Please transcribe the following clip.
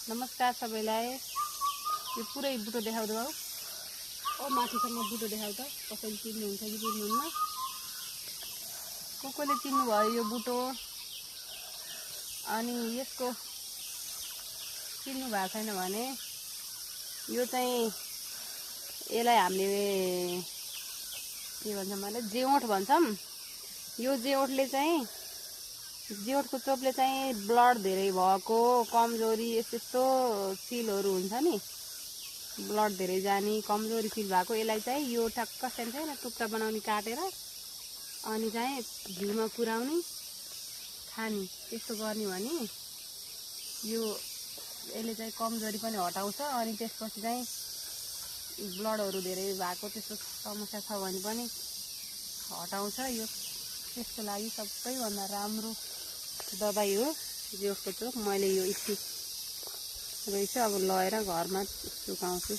नमस्कार सबैलाई। यो पुरै बुटो देखाउँदै हो। ओ माथिसम्म बुटो देखाउ त, कसैले चिन्नुहुन्छ कि चिन्नुहुन्न? कसले चिन्नुभयो यो बुटो? अनि यसको चिन्नु भएको छैन भने यो चाहिँ यसलाई हामीले के भन्छौँ भने जेउँठ भन्छौँ। यो जेउँठले चाहिँ जेउँठको चोपले चाहिँ ब्लड धेरै भएको, कमजोरी यस्तो फिलहरू हुन्छ नि, ब्लड धेरै जाने, कमजोरी फिल भएको, यसलाई चाहिँ यो ठ्याक्क सानो टुक्रा बनाउने काटेर अनि चाहिँ घिउमा पुर्याउने खाने त्यस्तो गर्ने भने यो यसले चाहिँ कमजोरी पनि हटाउँछ। अनि त्यसपछि चाहिँ ब्लडहरू धेरै भएको त्यस्तो समस्या छ भने पनि हटाउँछ। यो त्यसको लागि सबैभन्दा राम्रो दबाई हो जेउँठको चोक। मैले यो स्टिक रहेछ, अब लगेर घरमा सुकाउँछु।